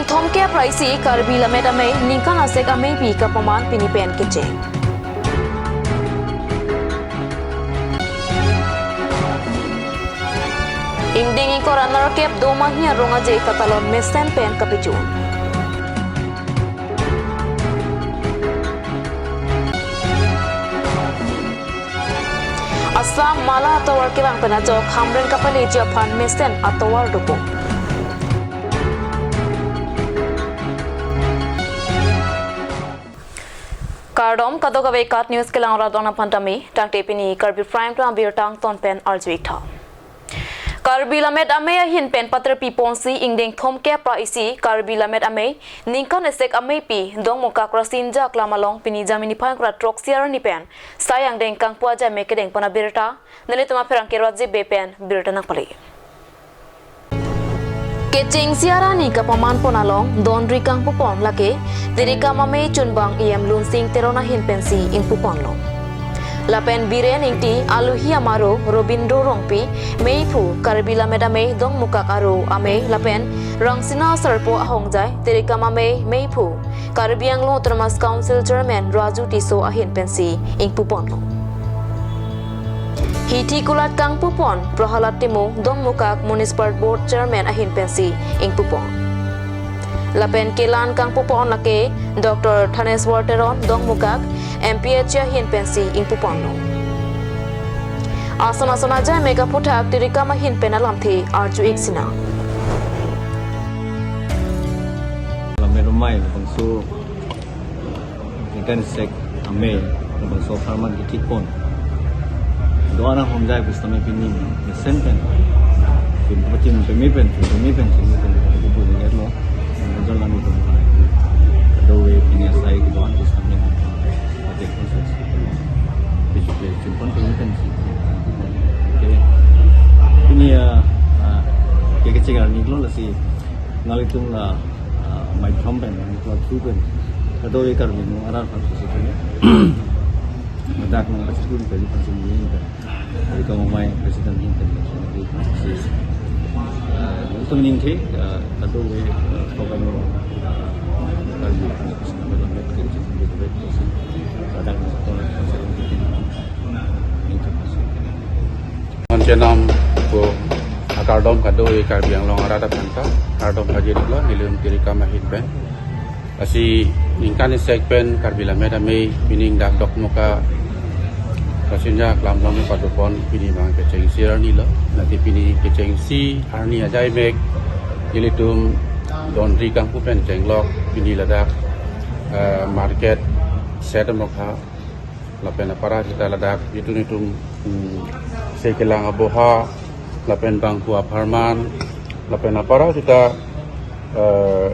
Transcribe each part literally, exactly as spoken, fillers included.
Thomkep ra isi Karbi Lammet Amei ningkan asek ameipi kapaman pini pen kecheng. Ingdeng ingkoi ra nerkep Domahi arong aje katalon mesen pen kapejun. Assam Mala atovar kelang pen ajok Hamren kapaleji aphan mesen atovar dopo. Kardom, kadokave KAT News kelang rat-an aphan tame, tangte pini Karbi Prime Time abirta angton pen arju-ik tha. Karbi Lammet Amei ahin pen paterpi ponsi ingdeng thomkep ra isi Karbi Lammet Amei ningkan asek ameipi Dongmukak Rasinja Aklam along pini Jangmi niphai ingkoi ra throk isi arni pen sai angdeng kangpu ajai mek kedeng pon abirta, nelitum apherangke Rajib Bey pen birta nangpale. Kechengsi arni kapaman pon along donri kangpu pon lake Tirikam Amei chunbang E M Lunsing Teron ahin pensi ingpu ponlo. Lapen Biren Ingti, Aluhi Amaro, Robindro Rongpi, Meiphu, Karbi Lammet Amei Dongmukak Aro Amei, lapen Rangsina Sarpo Ahongjai, Tirikam Amei Meiphu, Karbi Anglong Autonomous Council Chairman Raju Tisso ahin pensi ingpu ponlo. Hithi kulat kangpu pon Prahalad Timung, Dongmukak Municipal Board Chairman ahin pensi ingpu pon. Lapen kelan kangpu pon lake Doctor Thaneswar Teron, Dongmukak M P H A ahin pensi ingpu ponlo. Ason ason ajai mek aphuthak Tirikam ahin pen alamthe arju-ik sinang. Lammet Amei bangso ningkan asek amei bangso apharman kethik pon do-an ahongjai pusitame pini mesen pen, pini pachim peme pen, pachim peme pen, pachim peme pen, pachim peme pen, pachim peme pen, pachim peme pen, kadokave pini asai kedo-an pusitame pachim pon, pachim pon peme pen si. Oke. Pini, ah, ah, ke kecheng arni lo, lasi nanglitum la, ah, maithom pen, nanglitum through pen, kadokave Karbi Anglong arat aphan pusi pini ladak nangpachirun pen, pachirun pen, Tirikam Amei President ahin pen, si, ah, nanglitum ningthe, ah, kadokave, ah, Karbi Anglong, ah, Karbi Anglong, ladak nangpachirun pen, ningthe. Nonchenom pu akardom kado-an Karbi Anglong arat aphan ta, kardom pajirlo nelitum Tirikam ahin pen. Lasi ningkan asek pen Karbi Lammet Amei pining dak Dongmukak Rasinja Aklam along pado pon pini bang kechengsi arni lo. Nanti pini kechengsi arni ajai mek nelitum donri kangpu pen chenglok pini ladak, eh, market set Mokha. Lapen apara sita ladak itum itum, hmm, sekelang aboha, lapen bangku apharman, lapen apara sita, eh,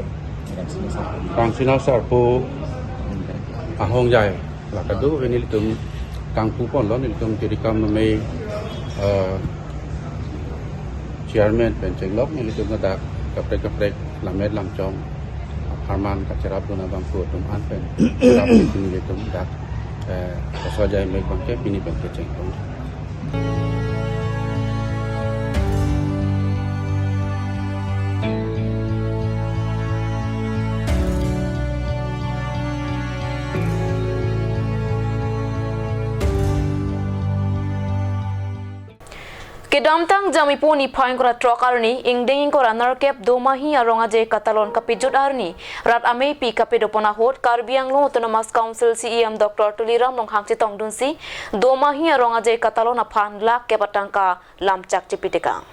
Rangsina Sarpo Ahongjai, la kadokave nelitum kangpu ponlo, nelitum Tirikam Amei, eh, Chairman pen chenglok nelitum ladak kaprek kaprek lammet lamchong apharman kacherapdun abangphu atum an pen cherap nelitum dak, eh, kaso ajai mek bangke pini pen kecheng pon. Kedamtang Jangmipo niphai ingkoi ra throk arni, ingdeng ingkoi ra nerkep Domahi arong aje katalon kapejut arni, rat ameipi kapedo pon ahut, Karbi Anglong Autonomous Council C E M Doctor Tuliram Ronghang chetongdunsi, Domahi arong aje katalon aphan lakh kep atangka lamchak chepitekang.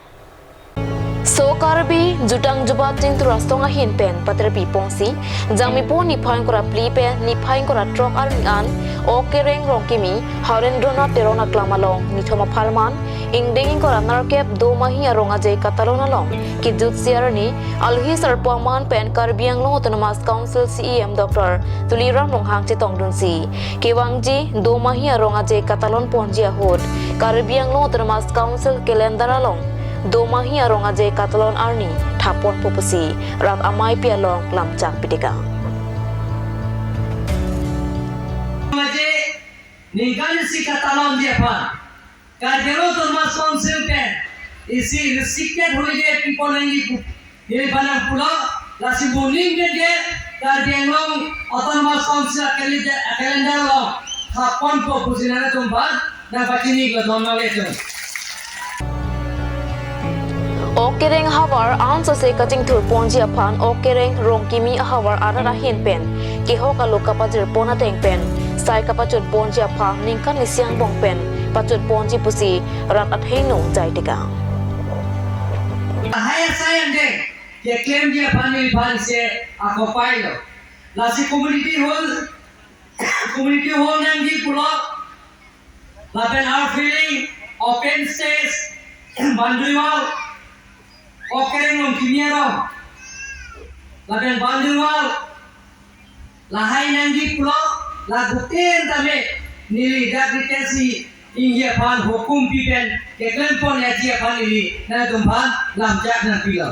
So Karbi, jutang jubat chingthur asong ahin pen paterpi ponsi, Jangmipo niphai ingkoi ra phli pen niphai ingkoi ra throk arni an, O Kereng Rongkimi, Harendra Nath Teron Aklam along nithom apharman, ingdeng ingkoi ra nerkep Domahi arong aje katalon along kejutsi arni, Aluhi Sarpo aman pen Karbi Anglong Autonomous Council C E M Doctor Tuliram Ronghang chetongdunsi, kevangji Domahi arong aje katalon ponji ahut, Karbi Anglong Autonomous Council calendar along Domahi arong aje katalon arni thap ponpo pusi rat ameipi along lamchak pitekang. Aje ningkan isi katalonji aphan Karbi Anglong Autonomous Council pen isi restricted holiday piponji pu, neli aphan nangpulo. Lasi moning ke ke Karbi Anglong Autonomous Council a calendar, a calendar along thap ponpo pusi nangtum aphan nangpachini iklo, don male atum. Ok kereng ahavar ansose kachingthur ponji aphan ok kereng rong kimi ahavar arat ahin pen kehok alo kapajir pon ateng pen sai kapachun ponji aphan ningkan isi angbong pen pachun ponji pusi rat athengno jai tekang. Lahai asai angdeng keklemji aphan neliphan isi akopai lo. Lasi community hall, community hall nangji pulo, lapen earth filling, open stage, boundary wall, ok kereng rong kimi arong, lapen boundary wall, lahai nangji pulo, laputin tame neli dak details si inggi aphan hukum pi pen keklem pon yaji aphan neli nangtum aphan lamchak nangpilo.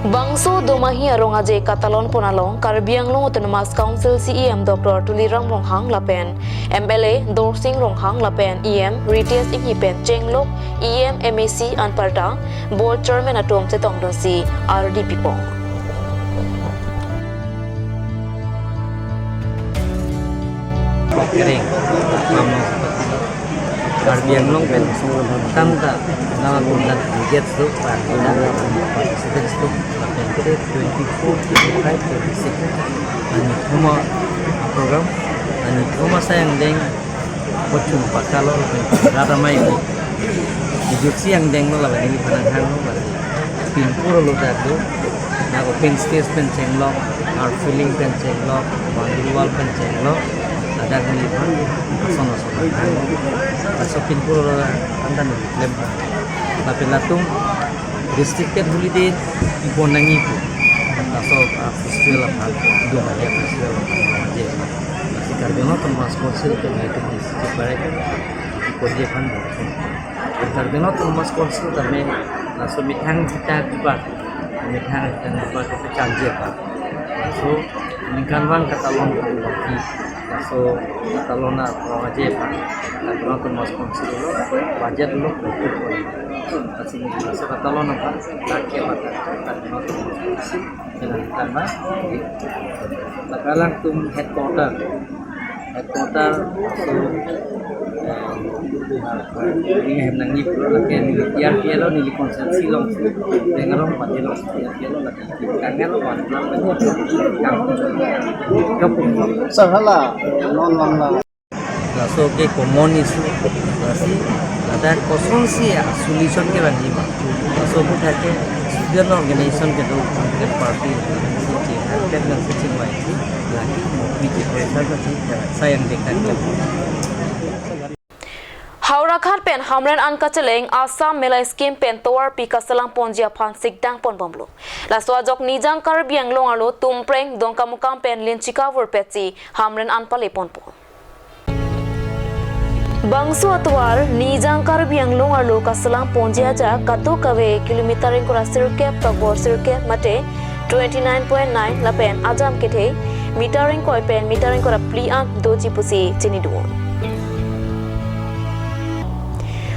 Bangso Domahi arong aje katalon pon along Karbi Anglong Autonomous Council C E M Doctor Tuliram Ronghang lapen M L A Dorsing Ronghang lapen E M Ritesh Enghi pen chenglok E M, M A C anparta Board Chairman atum chetongdunsi ardi pipon. Kereng, mama seperti Karbi Anglong pen tangka nama kundan target tu, participants tu, twenty-four, twenty-five, twenty-six. Ani thuma program, ani thuma asai angdeng, bochum pakalo, rata mai ko. Ijuk si angdeng lo laban neliphan nanghang lo laban. Pinpur lo dak do. Na open stage pen chenglok, earth filling pen chenglok, boundary wall pen chenglok, ladak neliphan ason ason nanghang lo. Laso pinpur lo anta neli klem. Lapen latum restricted holiday ipon nangji pu. Laso, ah, festival aphan, Domahi festival aphan, je. Lasi Karbi Anglong Autonomous Council pen nelitum district barai kan, ipon je aphan. Karbi Anglong Autonomous Council tame laso methang kita jubat, methang kita jubat ke kechanji aphan. Laso ningkan vang katalon aphan baki, laso katalon arong aje aphan, Karbi Anglong Autonomous Council lo, budget lo, budget lo. Lasi laso katalon aphan, lake aphan, Karbi Anglong Autonomous Council, dengan karena, lake alangtum headquarter, headquarter, so, eh, ini hem nangji pulo lake neli T R P lo, neli konstituensi along, dengan along, pati along, T R P lo, lake kangen lo, wan, kapu. Sahala, non lang lang. Laso ke common issue, lasi ladak kosonsi a-solution kevangji ma. Laso aputhak ke student organization kedo, student party, si chi, student si chi mai si, lake mukti chi, pressure si, asai angdeng kan. Howraghat pen Hamren an kacheleng Assam Mela scheme pen tovarpi kaselam ponji aphan sikdang ponbomlo. Laso ajok Nijang Karbi Anglong arlo Tumpreng, Dongkamukam pen Linchika vurpetsi Hamren an pale ponpo. Bangso atovar Nijang Karbi Anglong arlo kaselam ponji ajak kadokave kilometer ingkoi ra sirkep tokbor sirkep mate twenty nine point nine lapen ajam kethe meter ingkoi pen meter ingkoi ra phli an doji pusi chinidun.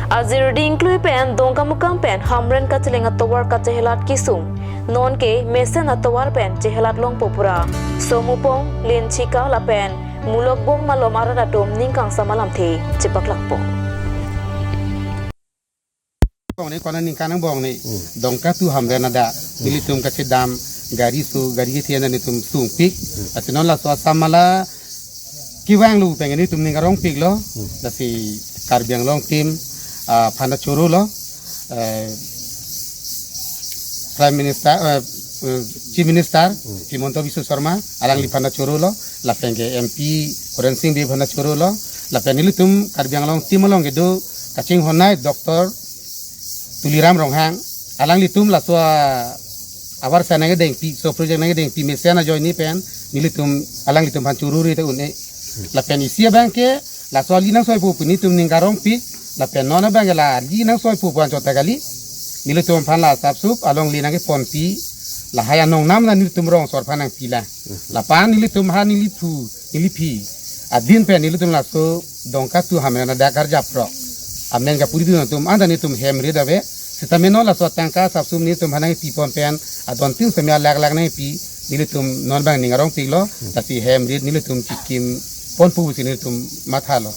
Ajir dingklui pen Dongkamukam pen Hamren kacheleng atovar kachehelat kesung. Nonke mesen atovar pen chehelat longpo pura Somupong, Linchika lapen Mulokbong malom arat atum ning kangsam alamthe chepaklangpo. Bong ni kona ningkan angbong ni. Hmm. Dongkatu Hamren adak. Hmm. Nelitum kachedam gari su, gari kethe an nelitum sungpik. Hmm. Lasi non laso Assam Mela kevanglo pen nelitum ning karongpiklo. Hmm. Lasi Karbi Anglong team, ah, aphan ta chorolo. Eh, Prime Minister, eh, eh, Chief Minister, Hmm. Himanta Biswa Sarma, alangliphan ta chorolo, lapen ke M P Horen Sing Bey aphan ta chorolo, lapen nelitum Karbi Anglong team along kedo kachinghon nei Doctor Tuliram Ronghang, alanglitum laso a-, abar sa nangkedengpi, so project nangkedengpi mesen ajoine pen, nelitum alanglitum aphan chorori ta un-e. Lapen isi abang ke, laso ali nangsoipo pu nelitum ning karongpik, lapen non abang ke la ali nangsoipo pu anchot ta kali. Nelitum aphan la sapsup, alongle nangkeponpi, lahai anong nam na nelitum rong asor aphan nangpila. Lapen nelitum ha neliphu, neliphi. Adin pen nelitum laso Dongkatu Hamren adak karjapprok. Amen kapuri dun atum, anta nelitum hem ri dave, Sitame non laso atangka asapsap nelitum aphan nangpipon pen adon tin sitame alakh alakh nangpi, nelitum non abang ning arongpiklo, lasi hem rit nelitum chikim ponpo pusi nelitum mathalo.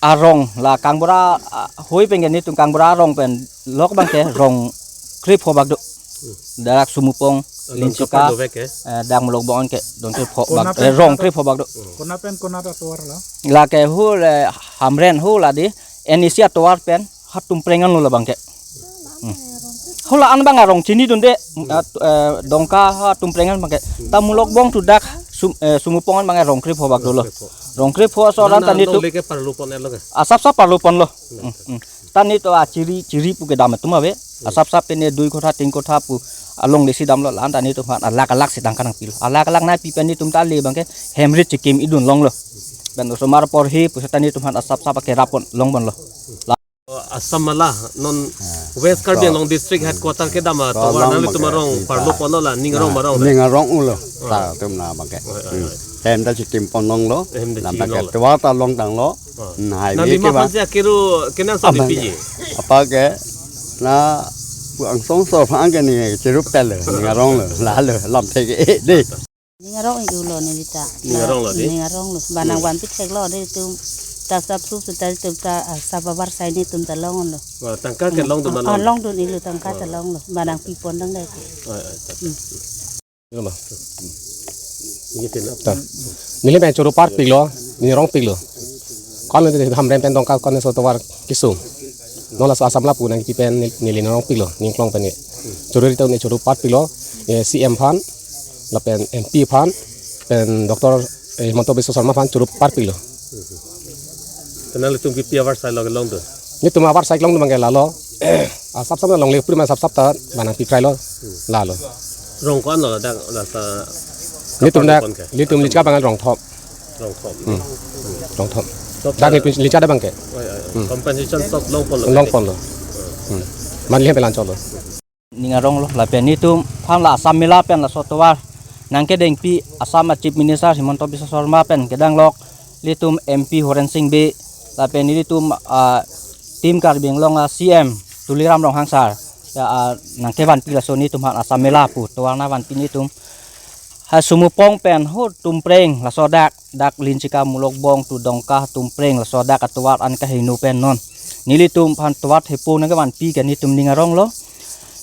Arong la Kangbura, ah, hoi pen ke nelitum Kangbura arong pen lok abang ke rong krepho bak do. Dak Sumupong, Linchika, eh, dak Mulokbong ke don krepho bak, eh, rong krepho bak do. Kona pen kona atovar la? La ke hu le Hamren hu la di, N E C atovar pen ha Tumpreng anlo labang ke. Hmm. Hu la-an abang arong chinidunde, eh, Dongka ha Tumpreng an abang ke. Ta Mulokbong to dak Sum-, eh, Sumupong an abang arong krepho bak dolo. Rong krepho ason ta nelitum. Longle ke parlu pon lo ke? Asapsap parlu ponlo. Hmm, hmm. Ta nelitum achiri, chiri pu kedam atum ave. Asapsap pen dui kotha, tin kotha pu alongle si damlo, la-an ta nelitum aphan alakh alakh si tangka nangpilo. Alakh alakh nangpi pen nelitum ta ale abang ke hem rit chikim idun longlo. Pen osomar porhi pusita nelitum aphan asapsap akerap pon long ponlo. Assam mala non West Karbi Anglong District Headquarter kedam atovar nangtum arong parlu ponlo la ning arong ma arong. Ning arong ulo. Ta atum na abang ke. Hem ta chikim pon longlo. Hem ta chikim longlo. Tovar ta longtanglo. Nang highway ke bima ba. Aphan si akiru kenangsot abang piji. Apa ke na pu angsong so aphan ke ning chirup tel ning aronglo. Lalo lamthe ke de. Ning arong-ik ulo nelita. Ning aronglo di? Ning aronglo. Ba nangvanpi theklo di tum ta asapsap seta tum ta, ah, asap avarsai nelitum ta longlo. Wah, tangka ke longdun ma long? Ah, longdun-iklo, tangka ta longlo. Ba nangpipon dang dai. Oi, oi, ta. Hmm. Neli pen choro parpiklo, ning arongpiklo. Kon le Hamren pen Dongka kon le so tovar kesung. Non laso Assam lapu nangpi pen neli, neli ning arongpiklo, ning klong pen ne. Choro ri ta ne choro parpiklo, eh, C M aphan, lapen M P aphan, pen Doctor, eh, Himanta Biswa Sarma aphan choro parpiklo. Te nanglitum kipi avarsai lo ke longdun? Nelitum avarsai longdun abang ke lalo. Asapsap na longle puri ma asapsap ta ba nangpiprailo lalo. Rong ko-an lo dak lasa? Nelitum dak, nelitum Linchika abang rong thom. Rong thom. Hmm. Rong thom. Dak nelitum Linchika dak abang ke. Oh, ya, ya. Hmm. Compensation sop long ponlo? Long ponlo. Hmm. Monthly pen lang cholo. Ning aronglo lapen nelitum aphan la Assam mela pen laso tovar nangkedengpi Assam a Chief Minister Himanta Biswa Sarma pen kedanglok, nelitum M P Horen Sing Bey, lapen nelitum, ah, Team Karbi Anglong a C M Tuliram Ronghang sir, ya, ah, nangkevanpi laso nelitum aphan Assam mela pu tovar nangvanpi nelitum. Ha Sumupong pen ho Tumpreng laso dak, dak Linchika Mulokbong to Dongka Tumpreng laso dak atovar an kaheno pen non nelitum aphan tovar thepo nangkevanpi ke nelitum ning aronglo.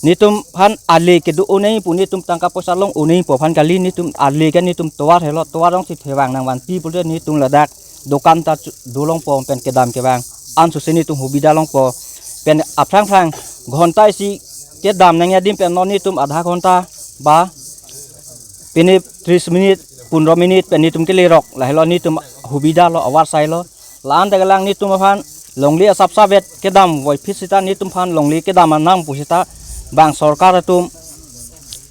Nelitum aphan ale kedo-o nangji pu, nelitum tangka poisa long-o nangji pu aphan kali, nelitum ale ke nelitum tovar helo, tovar along si thevang nangvanpi pulote nelitum ladak dokan ta chu-, dolongpo pen kedam kevang ansose nelitum hubida longpo. Pen aphrang phrang ghonta isi kedam nangji adim pen non nelitum adha ghonta ba pine tris minit, pondro minit pen nelitum kelerok, lahelo nelitum hubida lo, avarsailo. La-an ta kelang nelitum aphan longle asapsap vet kedam voiphit seta nelitum aphan longle kedam anam pu seta bang sorkar atum,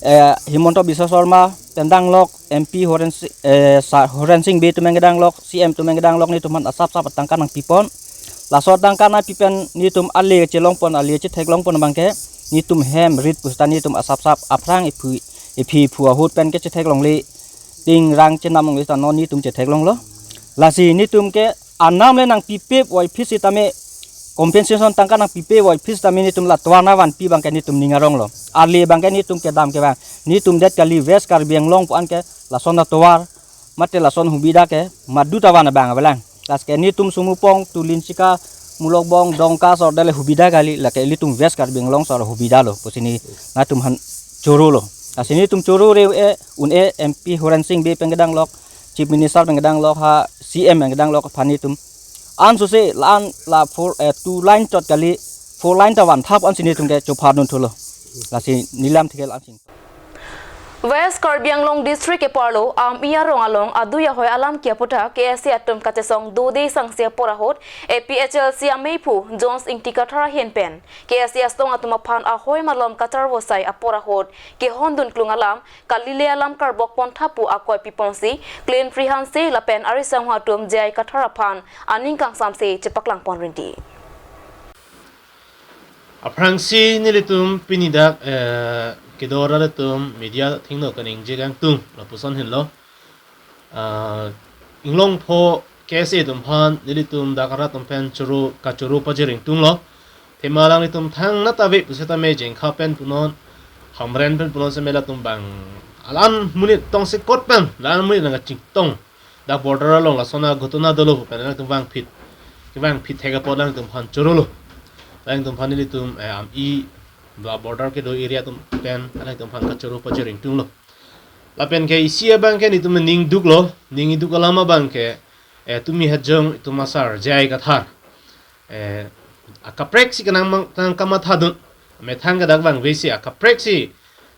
eh, Himanta Biswa Sarma pen danglok, M P Horen Si-, eh, Sa-, Horen Sing Bey atum pen kedanglok, C M atum pen kedanglok nelitum aphan asapsap atangka nangpipon. Laso atangka nangpi pen nelitum ale chelongpon, ale chetheklongpon abang ke nelitum hem rit pu seta nelitum asapsap aphrang iphu, iphi iphu ahut pen kechethek longle, ting rang chenam longle seta non nelitum chetheklonglo. Lasi nelitum ke anam le nangpipe voiphit sitame, compensation tangka nangpipe voiphit sitame nelitum la tovar nangvanpi abang ke nelitum ning aronglo. Ale abang ke nelitum kedam kevang, nelitum det kali West Karbi Anglong pu an ke lason atovar mate lason hubida ke madu ta van abang avelang. Lasi ke nelitum Sumupong to Linchika, Mulokbong, Dongka sor dale hubida kali, lake ilitum West Karbi Anglong sor hubida lo pusi nangtum aphan chorolo. Lasi nelitum choro re-e un-e M P Horen Sing Bey pen kedanglok, Chief Minister pen kedanglok, ha C M pen kedanglok aphan nelitum ansose la-an la four, eh, two line chot kali, four line ta vanthap ansi nelitum ke chophar dun thulo. Lasi neli lam thike la-an sing. West Karbi Anglong District keparlo Amei arong along adui ahoi alam ke aputhak K S A atum kachesong dode sangse apor ahut A P H L C ameiphu Jones Ingti Kathar ahin pen K S A asong atum aphan ahoi malom kacharvosai apor ahut kehondun klung alam, kalile alam karbok ponthap pu akoi piponsi Clean Free Hanse lapen arisangho atum J I Kathar aphan aning kangsamse chepaklang pon rinti. Aphrangsi nelitum pini dak, eh, kedo-an atum media thengno kaningje kangtung lapuson henlo. Ah, inglongpo K S A atum aphan nelitum dak arat atum pen choro, kachoro pajir ingtunglo. Athema alanglitum thangnat ave pusitame Jengkha pen punon, Hamren pen punon seme latum bang alam monit tongsekot pen, alam monit nangkachingtong. Dak border along lason a ghotona dolo pen alangtum vangphit. Kevangphit thek apot alangtum aphan chorolo. Alangtum aphan ilitum, eh, ami ba border kedo area atum pen alangtum aphan kachoro pachiring tunglo. Lapen ke isi abang ke netum ning duklo, ning iduk alam abang ke, eh, tumi hajong itum asar J I Kathar. Eh, akaprek si kanang mang, tang kamathadun. Methang ke dak vangve si akaprek si,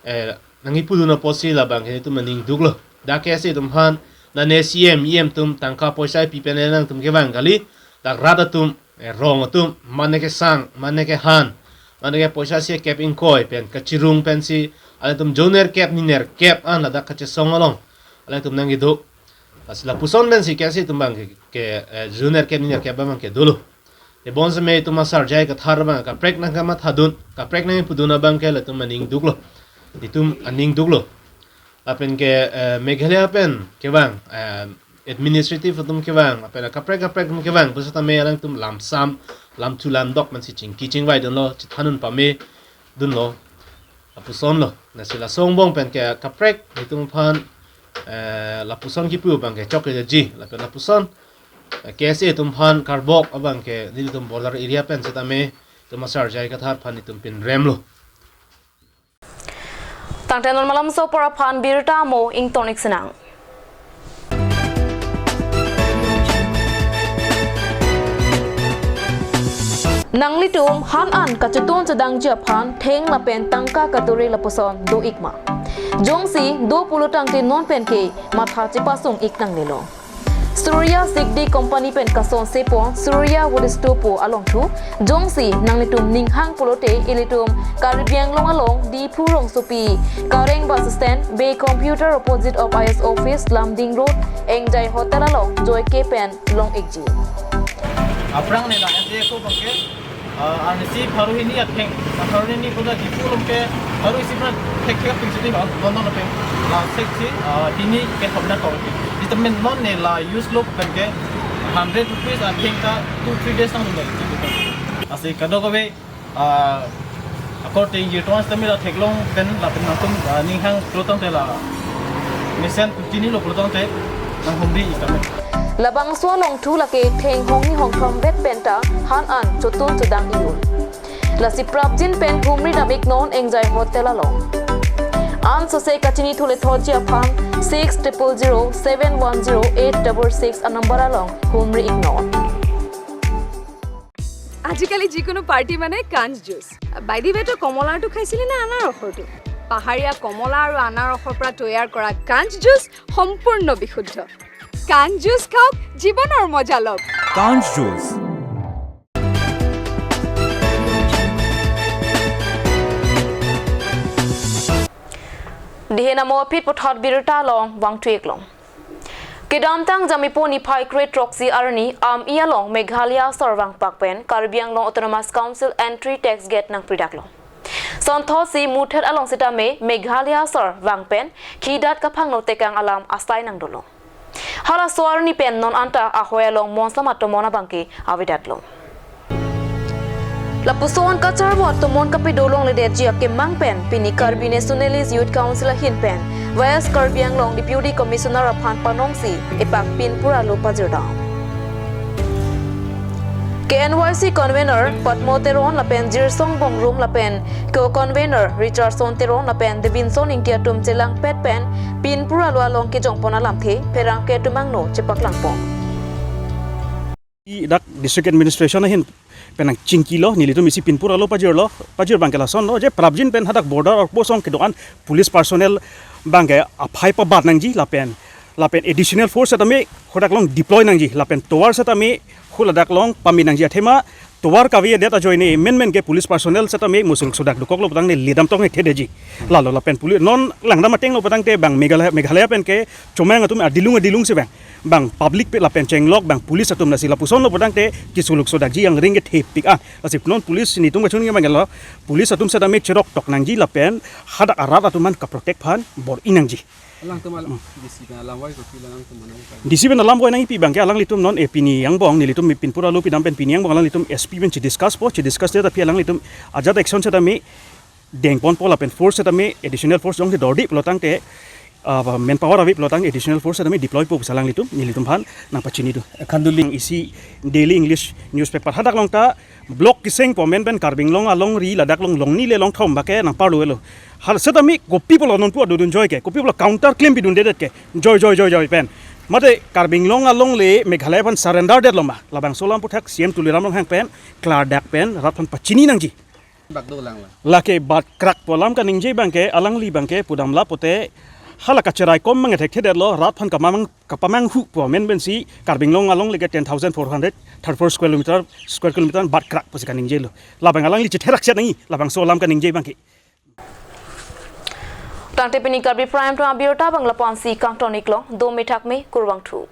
eh, nangkipudun apotsi labang ke netum aning duklo. Dak ke si itum aphan, nane C M, E M atum tangka poisa pi pen alangtum kevang kali. Dak rat atum, eh, rong atum, mane kesang, mane kehan, mane ke poisa si kep ingkoi pen, kachirung pensi, alangtum joner kep, niner kep an ladak kachesong along alangtum nangkedo. Lasi lapuson pensi ke si itum bang ke, ke, eh, joner kep, niner kep bang ke dolo. Tebon seme itum asar J I Kathar abang kaprek nangkamathadun, kaprek nangkipudun abang ke latum aning duklo. Itum aning duklo. Lapen ke, eh, Meghalaya pen kevang, eh, administrative atum kevang, lapen kaprek kaprek atum kevang pusitame alangtum lamsam, lamthu lamdok mansi chingki chingvai dunlo, chethanun pame dunlo. Lapusonlo. Lasi laso angbong pen ke kaprek netum aphan, eh, lapuson kipu abang ke chokleji. Lapen lapuson, eh, K S A atum aphan karbok abang ke netum border area pen setame itum asar J I Kathar aphan netum pinremlo. Tangte non malomso apor aphan birta amo ington ik sinang. Nanglitum han an kachetun chedangji aphan theng lapen tangka katuri lapuson do ik ma? Jongsi do pulo tangte non pen ke matha chepasung ik nangnelo. Surya Sigdi Company pen kason sepon Surya Wood Store pu along thu, jongsi nanglitum ninghang pulote ilitum Karbi Anglong along Diphu rongsopi, Kareng bus stand, Bay Computer opposite of I S office, Lumding Road, Engjai Hotel along joike pen long ikji. Aphrang ne la S D S O abang ke, ah, arnisi pharo hini atheng, pharo hini koda Diphu along ke pharo isi pra thek thek ping sini ba, non non pe la sek si, ah, hini ke hamna kau. Di temen non ne la use lo pen ke hundred rupees atheng ta two three days nang lo. Lasi kadokave, ah, according to tomas tami la theklong pen lapen nangtum, ah, ninghang pulo tangte la mesen tini lo pulo tangte nanghumri ik tame. Labangso along thu lake theng hongni hongthom vet penta han an chotun chodang iyun. Lasi prapjin pen humri dam ik non Engjai Hotel along. Ansose kachinithule thotji aphan six triple zero seven one zero eight double six a number along humri ik non. আজিকালি যিকোনো পাৰ্টি মানে কাঞ্চ juice. By the ৱে, তই কমলাৰটো খাইছিলি নে আনাৰসৰটো? পাহাৰীয়া কমলা আৰু আনাৰসৰ পৰা তৈয়াৰ কৰা কাঞ্চ জুচ সম্পূৰ্ণ বিশুদ্ধ। কাঞ্চ জুচ খাওক, জীৱনৰ মজা লওক। কাঞ্চ juice. Dihe namo aphi puthot birta along vangthu ik long. Kedamtang Jamipo niphai kre throksi arni Ami along Meghalaya asor vangpak pen Karbi Anglong Autonomous Council entry tax gate nangpridaklo. Sonthotsi muthet along sitame Meghalaya asor vang pen khidat kaphangno tekang alam asai nangdolo. Halaso arni pen non anta ahoi along monsam atomon abangke avedatlo. Lapuson kacharvo atomon kapedo longledetji akemang pen pini Karbi Nationalist Youth Council ahin pen West Karbi Anglong Deputy Commissioner aphan panongsi epak pinpur alo pajirdam. K N Y C convener Padmo Teron lapen Jirsong Bongrung lapen co-convener Richardson Teron lapen Davinson Ingti atum chelangpet pen pinpur alo along kejongpon alamthe pherangke atum angno chepaklangpon. Dak District Administration ahin pen nangchingkilo, nelitum isi pinpur alo pajirlo, pajir abangke lasonlo je prapjin pen hadak border outpost along kedo-an police personnel abangke aphai pabat nangji lapen, lapen additional force setame hadak along deploy nangji lapen tovar setame haladak along pame nangji athema tovar kavedet ajoine menmen ke police personnel setame musuluk sodak dokoklo putang ne ledam tong hekthedeji. Lalo lapen police non langdam atenglo putangte bang Meghalaya, Meghalaya pen kechomang atum adilung adilung si bang, bang public pe lapen chenglok bang police atum lasi lapusonlo putangte kisuluk sodakji angring kethepik an. Lasi non police netum kachun ke bang lo police atum setame cheroktok nangji lapen hadak arat atum an kaprotect aphan bor-i nangji. Alangtum alam, D C pen alam wai kopi alangtum manang. D C pen alam wai nangpi abangke alanglitum non, eh, pini angbong nelitum pinpur alu pidam pen pini angbong alanglitum S P pen chediscuss po, chediscuss det aphi alanglitum ajat action setame dengponpo lapen force setame additional force jongsi dordip lo tangte, ah, manpower ave lo tang additional force setame deploy po pusi alanglitum nelitum aphan nangpachini do. Khanduli isi Daily English newspaper hadak along ta block keseng po amen pen Karbi Anglong alongri ladak along longni le longthom abangke nangparlo lo. Hal setame kopi pulo nonpu adodun joi ke, kopi pulo counter claim pidundedet ke, joi joi joi joi pen. Mate Karbi Anglong along le Meghalaya aphan surrender detlo ma. Labangso alam aphuthak C M Tuliram Ronghang pen klardak pen rat aphan pachini nangji. Bak dolang la. Lake bat krak pu alam kaningje abangke alangli abangke pudam lapote hala kacherai kom mang thekthe detlo, rat aphan kamamang kapamanghu po amen pensi Karbi Anglong along le ke ten thousand four hundred thirty-four square kilometer, square kilometer bat krak pusi kaningjelo. Labang alangli chetherak chet nangji labangso alam kaningje abangke. Tangte pini Karbi Prime Time abirta abang lapu-ansi kangton-iklo, dome thakme, kurvangthu.